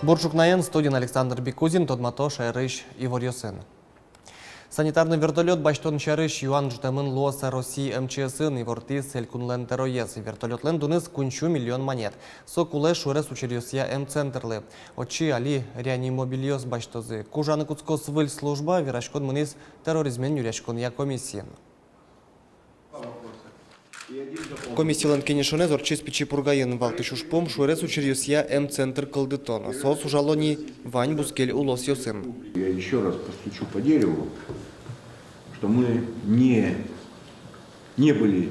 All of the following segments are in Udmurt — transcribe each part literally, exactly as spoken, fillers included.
Бур ӵукнаен, студиын Александр Бекузин, тодмато шаерысь иворъёсын. Санитарный вертолёт басьтон сярысь юан ӝутэмын луоз Россия МЧС-ын, ивортӥз элькунлэн тӧроез. Вертолётлэн дуныз куинь сю миллион манет. Со кулэ шуэрес учыръёсъя эмцентрлы. Отчы али реанимобильёс басьтозы. Ку ужаны кутскоз выль служба, вераськон мынӥз терроризмен нюръяськонъя комиссиын. Комиссилэн кенешонэз ортчиз Пичи Пургаын. Валтӥсь ужпум — шуэрес учыръёсъя эмцентр кылдытон. Соос ужало ни вань бускель улосъёсын. Я ещё раз постучу по дереву, что мы не, не были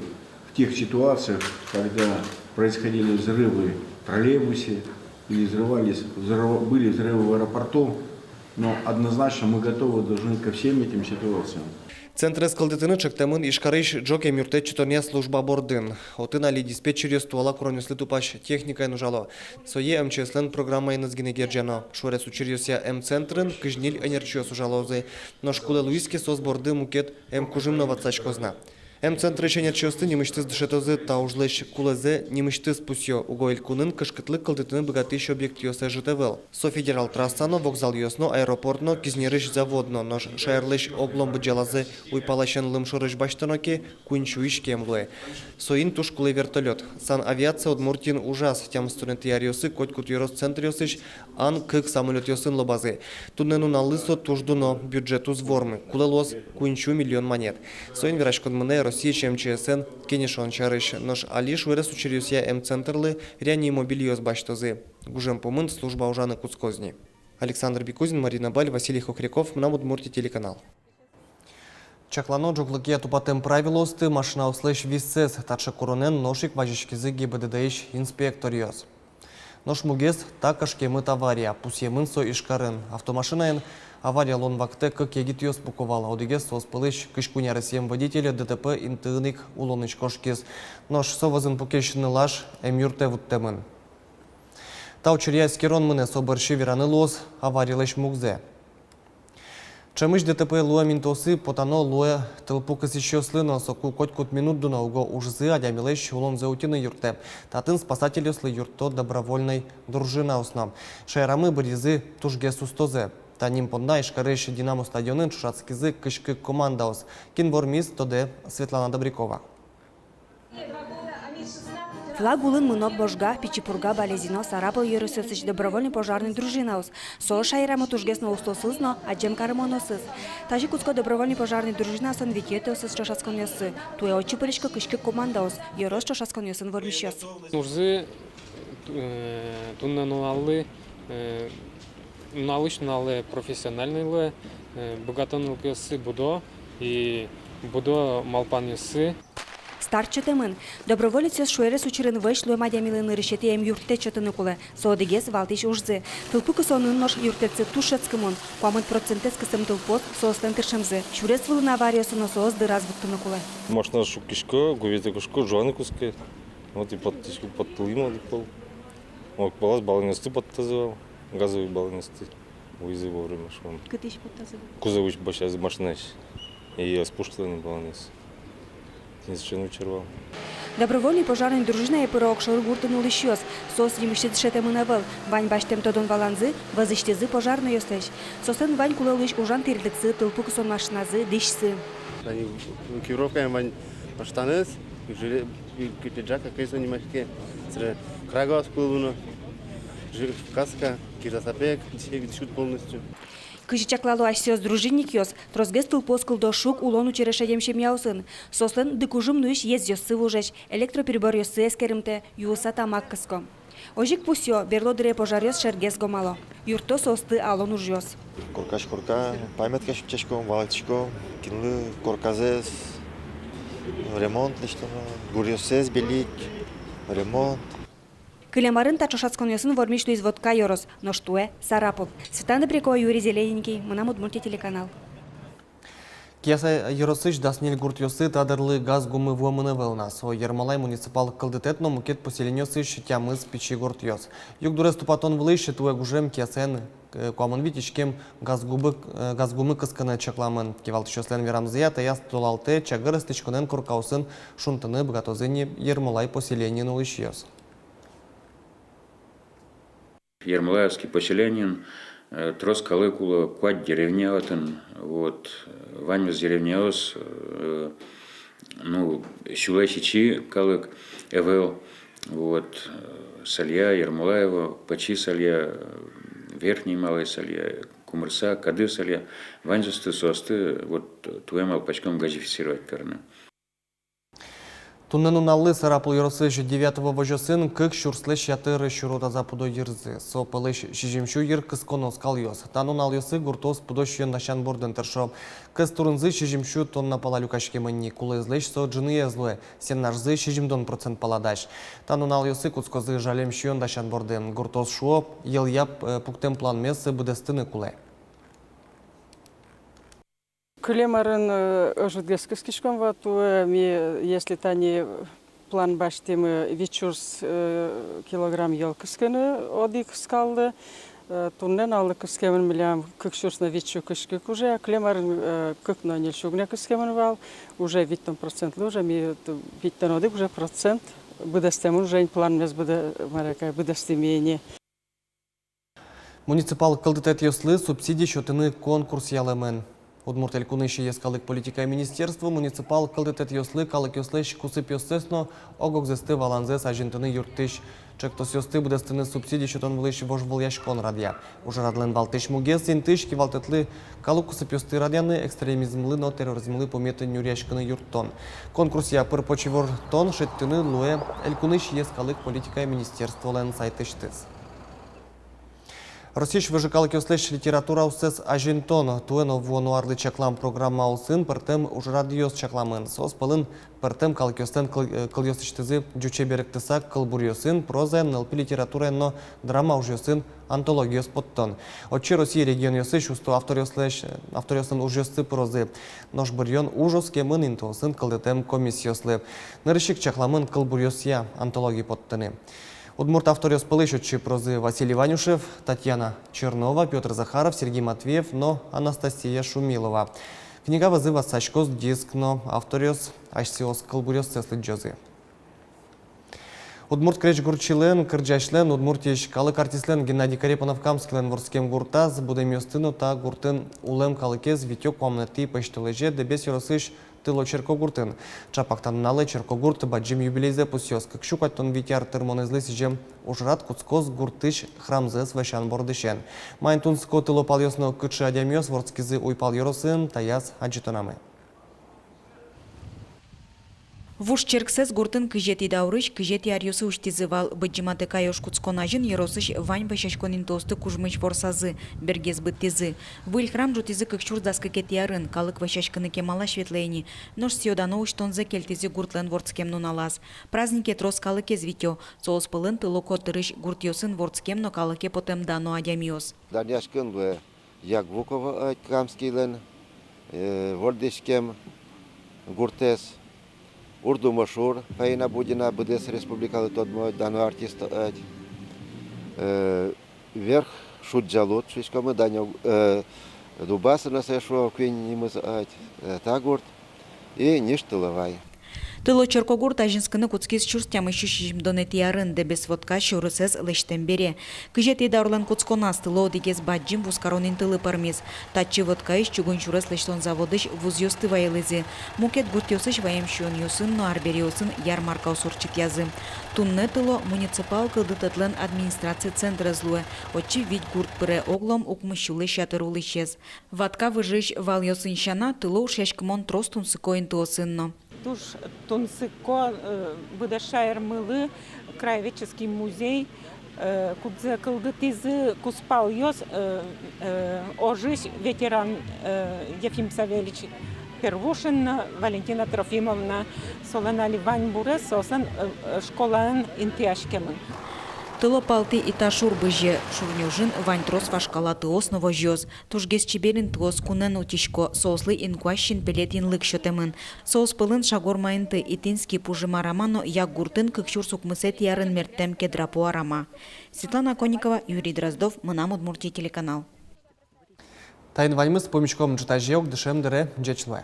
в тех ситуациях, когда происходили взрывы в троллейбусе или взрывались, взрыв-, были взрывы в аэропорту, но однозначно мы готовы должны ко всем этим ситуациям. Центрэз кылдытыны чектэмын Ижкарысь ӝог эмъюрттэт сётонъя служба бордын. Отын али диспетчеръёс туала куронъёслы тупась техникаен ужало. Сое МЧС-лэн программаеныз гинэ герӟано. Шуэрес учыръёсъя эмцентрын кызь ньыль ӧнерчиос ужалозы. Нош кулэ луиз ке, соос борды мукет эмкужым но ватсаськоз на. Эмцентрысь ӧнерчиосты нимысьтыз дышетозы та ужлэсь кулэзэ, нимысьтыз пусъё, уго элькунын кышкытлык кылдытыны быгатӥсь объектъёс ӧжыт ӧвӧл. Со федерал трасса но, вокзалъёс но, аэропорт но, Кизнерысь завод но. Нош шаерлэсь оглом быдӟалазэ уйпаласен лымшорысь басьтоно ке, куинь сю иськем луэ. Соин туж кулэ вертолёт. Санавиация Удмуртиын ужаз. Тямыстонэтӥ аръёсы котькуд ёрос центръёсысь Ан кык самолётъёсын лобазы. Туннэ нуналлы со туж дуно, бюджет уз вормы, кулэ луоз куинь сю миллион манет. Соин вераськон мынэ Россиысь МЧС-эн кенешон сярысь. Нош али шуэрес учыръёсъя эмцентрлы реанимобильёс басьтозы. Гужем пумын служба ужаны кутскоз ни. Александр Бекузин, Марина Баль, Василий Хохряков, «Мынам Удмуртие» телеканал. Чаклано ӝоглыкъя тупатэм правилоосты, машинаослэсь висэз. Таӵе куронэн нош ик вазиськизы ГИБДД-ысь инспекторъёс. Нош мугез — та кышкемыт авария. Пусъемын со Ижкарын. Автомашинаен авария луон вакытэ кык егитъёс пуко вал. Одӥгез, соос пӧлысь кызь куинь аресъем водитель, ДТП интыын ик улонысь кошкиз. Нош со вӧзын пукись нылаш эмъюртэ вуттэмын. Та учыръя эскерон мынэ, со бӧрсьы вераны луоз авариялэсь мугзэ. Ӵемысь ДТП луэм интыосы потано луэ тылпу кысӥсьёслы но. Соку котькуд минут дуно, уго ужзы адямилэсь улонзэ утьыны юрттэ. Татын спасательёслы юртто добровольной дружинаос но. Шаерамы быръизы тужгес устозэ. Та ним понна Ижкарысь «Динамо» стадионын ӵошатскизы кызь кык командаос. Кин вормиз, тодэ Светлана Добрякова. Флаг улын мыно Можга, Пичи Пурга, Балезино, Сарапул ёросъёсысь добровольной пожарной дружинаос. Соос шаерамы тужгес но устоосыз но адӟем карымоносыз. Тазьы кутско добровольной пожарной дружинаослэн витетӥосыз ӵошатсконъёссы. Туэ отчы пырисько кызь кык командаос, ёрос ӵошатсконъёсын вормисьёс. Ужзы, э, туннэ нуналлы, э, нуналысь нуналэ профессиональной луэ, э, быгатонлыкъёссы будо и будо малпанъёссы. Старт сётэмын. Доброволецъёс шуэрес учырын вӧсь луэм адямилы нырысетӥ эмъюрттэт сётыны кулэ. Со одӥгез валтӥсь ужзы. Тылпу кысонын нош юрттэтсы туж шӧдскымон. Куамын процентэз кысэм тылпуос — соослэн тыршемзы. Сюрес вылын авариосы но соос дыраз вуттыны кулэ. Машина шуккисько, гуветэ кошко, ӝуаны кутске. Вот и поттӥсько, поттылӥм одӥг пол. Ог палаз баллонъёсты поттазы вал, газовой баллонъёсты. Вуизы вовремя, шуом. Кытысь поттазы вал? Кузовысь басьтӥзы машинаысь. И ӧз пушкылэ ни баллонъёс. Тӥни сыӵе учыр вал. Добровольной пожарной дружинае пыро огшоры гуртын улӥсьёс. Соос нимысьтыз дышетэмын ӧвӧл. Вань басьтэм тодон-валанзы вӧзысьтызы пожарнойёслэсь. Соослэн вань кулэ луись ужан тӥрлыксы, тылпу кысон машиназы, дӥсьсы. Вань экипировкаын вань штанэз, жиле-, пиджак, кепкаез но нимаське, собере крагаос кулэ луо но, жи-, каска, кирза сапег, дӥсь-, дӥсьгуд полностью. Кызьы чаклало асьсэос дружинникъёс, тросгес тылпуос кылдо шуг улон учыре шедем семьяосын. Соослэн дыкужым нуись езъёссы вужесь, электроприборъёссы эскеримтэ, юыса тамак кыско. Озьы ик пусъё, берло дыре пожаръёс шергес гомало. Юртто соосты алон ужъёс. Коркась корка, памяткаос сюдӥськом, валэктӥськом, кинлы корказэс ремонт лэсьтоно, гуръёссэс белить, ремонт. Кылем арын та ӵошатсконъёсын вормись луиз Вотка ёрос, нош туэ Сарапул. Светлана Добрякова, Юрий Зелененький, «Мынам Удмуртие» телеканал. Кияса ёросысь дас ньыль гуртъёсы та дырлы газ гумы вуэмын ӧвӧл на. Со Ермолай муниципал кылдытэт но мукет поселениосысь тямыс пичи гуртъёс. Югдурез тупатон вылысь туэ гужем Киясаын, э, куамын вить иськем газ губы, э, газ гумы кыскыны чакламын. Кивалтӥсьёслэн верамзыя, таяз толалтэ чагыр эстӥськонэн коркаосын шунтыны быгатозы ни Ермолай поселениын улӥсьёс. Ермолаевский поселениын, э, трос калык уло, куать деревня отын, вот, э, ваньмыз деревняос, э, ну, сюлэсь ичи калык ӧвӧл, вот, э, Салья, Ермолаево, Пӧчи Салья, э, Верхний Малый Салья, Кумырса, Кады Салья, ваньзэсты соосты, вот, туэ малпаськом газифицировать карыны. Туннэ нуналлы Сарапул ёросысь Девятово возёсын кык сюрслэсь ятыр сюро таза пудо йырзы. Со пӧлысь сизьым сю йыр кысконо скалъёс. Та нуналъёсы гуртоос пудо сиён дасян бордын тыршо. Кыз турынзы сизьым сю тонна пала люкаськемын ни, кулэезлэсь со ӝыныез луэ, сенажзы сизьымдон процент пала дась. Та нуналъёсы кутскозы жалем сиён дасян борды. Гуртоос шуо, йӧлъя, э, пуктэм планмес быдэстыны кулэ. Кылем арын, э, ӧжытгес кыскиськом вал, туэ ми, если тани план басьтӥмы вить сюрс, э, килограмм йӧл кыскыны одӥг скаллы, э, туннэ нуналлы кыскемын милям кык сюрс но вить сю кызь кык уже, кылем арын, э, кык но ньыль сю гинэ кыскемын вал, уже витьтон процентлы уже ми, э, витьтон одӥг уже процент быдэстэмын уже ини, планмес быдэ-, мар ке, быдэстӥмы ини. Муниципал кылдытэтъёслы субсидия сётыны конкурс ялэмын. Удмурт Элькунысь йӧскалык политикая министерство муниципал кылдытэтъёслы калыкъёслэсь кусыпъёссэс но ог-огзэсты валанзэс азинтыны юрттӥсь ӵектосъёсты быдэстыны субсидия сётон вылысь вожвылъяськон радъя. Ужрадлэн валтӥсь мугез — интыысь кивалтэтлы калык кусыпъёсты радъяны, экстремизмлы но терроризмлы пумит нюръяськыны юрттон. Конкурсъя пыр-поч ивортон шедьтыны луэ Элькунысь йӧскалык политикая министерстволэн сайтысьтыз. Россиысь выжыкалыкъёслэсь литератураоссэс азинтон. Туэ но вуоно арлы чаклам программаосын пӧртэм ужрадъёс чакламын. Соос пӧлын пӧртэм калыкъёслэн кыл-, э, кылъёсысьтызы ӟуче берыктыса, кылбуръёсын, прозаен, нылпи литератураен но драма ужъёсын антологиос поттон. Отчы Россия регионъёсысь усто авторъёслэсь, авторъёслэн ужъёссы пырозы. Нош быръён уж оскемын интыосын кылдытэм комиссиослы. Нырысь ик чакламын кылбуръёсъя антологи поттыны. Удмурт авторъёс пӧлысь отчы пырозы Василий Ванюшев, Татьяна Чернова, Пётр Захаров, Сергей Матвеев но Анастасия Шумилова. Книга вӧзы ватсаськоз диск но, авторъёс асьсэос кылбуръёссэс лыдӟозы. Удмурт крезьгурчилэн, кырӟасьлэн, Удмуртиысь калык артистлэн Геннадий Корепанов-Камскийлэн вордскем гуртаз будэмъёсты но та гуртын улэм калыкез витё куамынэтӥ пӧсьтолэзе Дэбес ёросысь Тыло черкогуртын. Чапак та нуналэ черкогурт бадӟым юбилейзэ пусъёз: кык сю куатьтон вить ар тырмонэзлы сӥзем ужрад кутскоз гуртысь храмзэс вӧсян бордысен. Маин тунсыко Тыло палъёс но кыӵе адямиос вордскизы уйпал ёросын, таяз адӟытонамы. Вуж черксэс гуртын кызетӥ даурысь кызетӥ аръёсы усьтӥзы вал. Быдӟым Атыкай ож кутскон азьын ёросысь вань вӧсяськон интыосты кужмысь ворсазы, бергес быдтӥзы. Выль храм ӝутӥзы кык сюрс дас кыкетӥ арын, калык вӧсяськыны кемалась ветлэ ини, нош сӥё-дано усьтонзэ кельтӥзы гуртлэн вордскем нуналаз. Празднике трос калыкез витё, соос пӧлын Тыло котырысь гуртъёсын вордскем но калыке потэм дано адямиос. Данъяськон луэ Ягвуково ӧть, Камскийлэн, э, вордӥськем гуртэз, Урдумошур Фаина Будина, быдэс республикалы тодмо дано артист ӧть, э, Верх Шудӟалут шуиськомы, Данё, э, Дубасына сое шуо, куинь нимыз ӧть, э, та гурт. И Ниж Тыловай. Тыло черкогурт азинскыны кутскиз сюрс тямыссю сизьымдонэтӥ арын, Дэбес-Вотка сюресэз лэсьтэм бере. Кызетӥ даурлэн кутсконаз Тыло одӥгез бадӟым вузкарон интылы пӧрмиз. Татчы Вотка ич чугун сюрес лэсьтон заводысь вузъёсты вайылӥзы. Мукет гуртъёсысь ваем сиёнъёсын но арбериосын ярмаркаос ортчытъязы. Туннэ Тыло муниципал кылдытэтлэн администраци центрез луэ. Отчы вить гурт пыре, оглом укмыс сюлэсь ятыр улӥсез. Ватка выжыысь валъёсын сяна, Тыло ушъяськымон трос тунсыко интыосын но. Туж тунсыко, э, быдэс шаермылы краеведческий музей, э, кудзэ кылдытӥзы кузпалъёс, э, э, ожысь ветеран, э, Ефим Савельич Первушин но Валентина Трофимовна, солэн али ваньбурез соослэн, э, э, школаын интыяськемын. Тыло палтӥ Иташур бызе. Шур нёжын вань трос вашкала тыос но возьёс. Тужгес чебер интыос кунэн утисько, соослы инкуазь синпелет инлык сётэмын. Соос пӧлын Шагорма инты, Итинский Пужыма арама но Яггуртын кык сюрс укмысэтӥ арын мерттэм Кедрапу арама. Светлана Конникова, Юрий Дроздов, «Мынам Удмуртие» телеканал. Таин ваньмыз. Пумиськом ӝытазе ог дышем дыре. Ӟеч луэ.